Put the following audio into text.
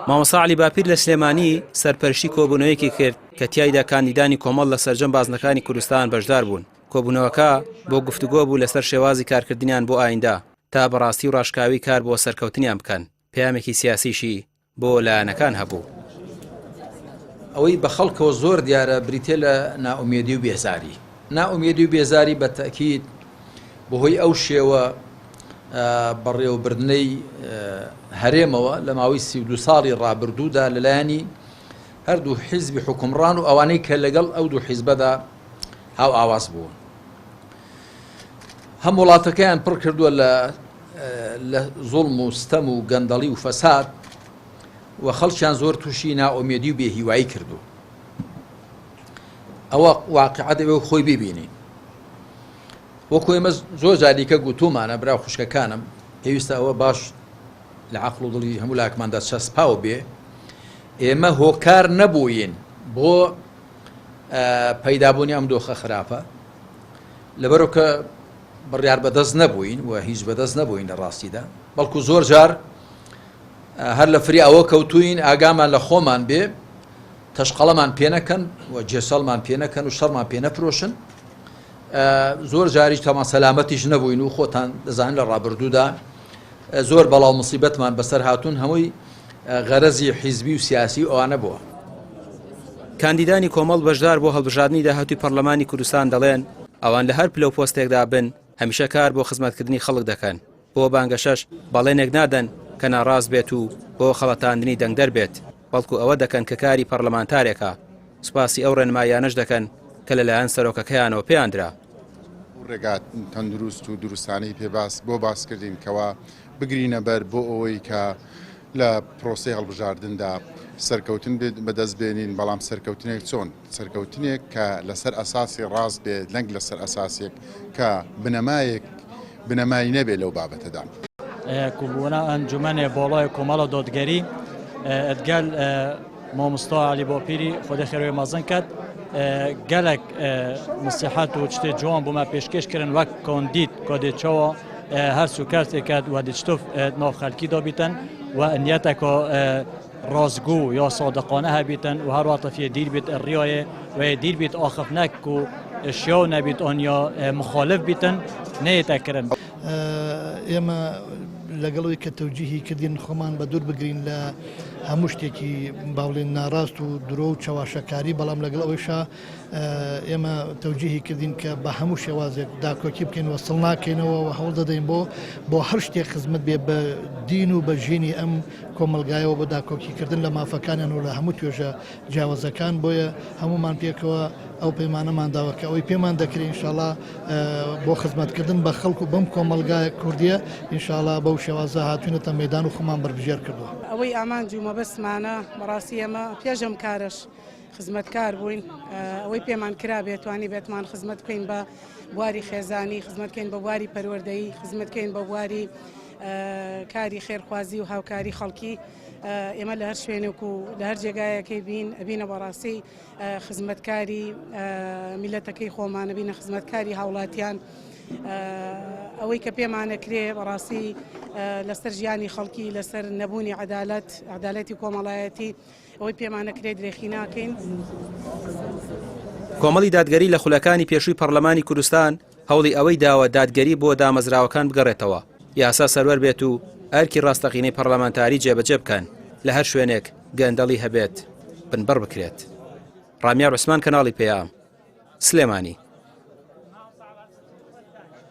مامۆستا عەلی باپیر لە سلێمانی سەرپەرشتی کۆبوونەوەیەکی کرد کە تیایدا کاندیدانی کۆمەڵ لە سەرجەم بازنەکانی کوردستان بەشدار بوون. کۆبوونەوەکە بۆ گفتوگۆ بوو لەسەر شێوازی کارکردنیان بۆ ئایندە تا بە ڕاستی و ڕاشکاوی کار بۆ سەرکەوتنیان بکەن، پەیامێکی سیاسیشی بۆ لایەنەکان هەبوو. ئەوەی بە خەڵکەوە زۆر دیارە بریتیە لە نائومێدی و بێزاری. نائومێدی و بێزاری بە تەئکید بەهۆی ئەو شێوە بەڕێوەبردنەی هەرێمەوە لە ماوەی 32 ساڵی ڕابردوودا لەلایەنی هەردوو حیزبی حکومڕان و ئەوانەی کە لەگەڵ ئەو دوو حیزبەدا هاو ئاواز بوون هەم وڵاتەکەیان پڕ کردووە لە لە زوڵم و ستەم و گەندەڵی و فەساد و خەڵکیان زۆر تووشی نائومێدی و بێهیوایی کردو ئەوە واقعە دەبێ و خۆی ببینین وەکو ئێمە زۆر جاریکە گوتومانە برا خوشکەکانم پێویستە ئەوە باش لە عقل و دڵی هەموو لاکماندا چەسپاو بێ ئێمە هۆکار نەبووین بۆ پەیدابوونی ئەم دۆخە خراپە لەبەرو کە بڕیار بەدەست نەبووین و هیچ بەدەست نەبووین لە ڕاستیدا بەڵکو زۆر جار هەر لە فری ئەوە کەوتوین ئاگامان لە خۆمان بێ تەشقەڵەمان پێ نەکەن و جێسەڵمان پێ نەکەن و شەڕمان پێ نەفرۆشن زۆر جاریش تەمان سەلامەتیش نەبووین و خۆتان دەزانن لە ڕابردوودا زۆر بەڵاو مصیبەتمان بەسەر هاتوون هەمووی غەرەزی حیزبی و سیاسی و ئەوانە بووە. کاندیدانی کۆمەڵ بەشدار بۆ هەڵبژاردنی داهاتووی پەڕلەمانی کوردستان دەڵێن، ئەوان لە هەر پلە و پۆستێکدا بن هەمیشە کار بۆ خزمەتکردنی خەڵک دەکەن، بۆ بانگەشەش بەڵێنێک نادەن کە ناڕاست بێت و بۆ خەڵەتاندنی دەنگدەر بێت، بەڵکو ئەوە دەکەن کە کاری پەڕلەمانتارێکە، سوپاسی ئەو ڕێنماییانەش دەکەن کە لەلایەن سەرۆکەکەیانەوە پێیان درا. ئەو ڕێگا تەندروست و دروستانەی پێ باس بۆ باس کردین کەوا بگرینە بەر بۆ ئەوەی کە لە پرۆسەی هەڵبژاردندا سەرکەوتن بەدەست بێنین، بەڵام سەرکەوتنێک چۆن؟ سەرکەوتنێک کە لەسەر ئەساسی ڕاست بێت نەک لەسەر ئەساسێک کە بنەمایەک بنەمای نەبێت لەو بابەتەدا. کۆبوونە ئەنجومەنێ باڵای کۆمەڵە دادگەری ئەدگەل مامۆستا عەلی باپیری خودێ خێروێ مەزن کەت گەلەک نسیحەت و شتێ جوان بۆ مە پێشکێش کردن وەک کاندید کادێ چاوە هەر سو کەسێکەت و دچتوف ناو خەلکی دابیتن و نیەتەکە ڕاستگو یا صادقانە هەبیتن و هەروە تەفیە دیر بیت ڕیایە و دیر بیت ئاخف نەک و شیاو نەبیت ئۆنیا مخالف بیتن نەیەتە کردن. ئێمە لەگەڵ ئەوەی کە تەوجیهی کردین خۆمان بە دوور بگرین لە هەموو شتێکی با بڵێن ناڕاست و درۆ و چەواشەکاری بەڵام لەگەڵ ئەوەیشا ئێمە تەوجیهی کردین کە بە هەموو شێوازێک داکۆکی بکەین و سڵ ناکەینەوە و هەوڵ دەدەین بۆ بۆ هەر شتێک خزمەت بێ بە دین و بە ژینی ئەم کۆمەڵگایەوە بۆ داکۆکیکردن لە مافەکانیان و لە هەموو توێژە جیاوازەکان بۆیە هەموومان پێکەوە ئەو پەیمانەمان داوە کە ئەوەی پێمان دەکرێت ئینشاڵا بۆ خزمەتکردن بە خەڵک و بەم کۆمەڵگا کوردیە ئینشاڵا بەو شێوازە هاتوینەتە مەدان و خۆمان بەربژێر کردووە. ئەوەی ئامانج و مەبەستمانە بەڕاستی ئێمە پێش ئەم کارەش خزمەتکار بووین ئەوەی پێمان کرابێت توانی بێتمان خزمەت بکەین بە بواری خێزانی خزمەت بکەین بە بواری پەروەردەیی خزمەت بکەین بە بواری کاری خێرخوازی و هاوکاری خەڵکی ئێمە لە هەر شوێنێک و لە هەر جێگایەکەی بین ئەبینە بەڕاستی خزمەتکاری میلەتەکەی خۆمانە بینە خزمەتکاری هاوڵاتیان ئەوەی کە پێمانەکرێ بەڕاستی لەسەر ژیانی خەڵکی لەسەر نەبوونی عدالت عدالەتی کۆمەڵایەتی ئەوەی پێمانەکرێ درێخی ناکەین. کۆمەڵی دادگەری لە خولەکانی پێشووی پەڕلەمانی کوردستان هەوڵی ئەوەی داوە دادگەری بۆ دامەزراوەکان بگەڕێتەوە، یاسا سەروەر بێت و ئەرکی ڕاستەقینەی پەڕلەمانتاری جێبەجێ بکەن، لە هەر شوێنێک گەندەڵی هەبێت بنبڕ بکرێت. ڕامیار عوسمان کەناڵی پەیام، سلێمانی.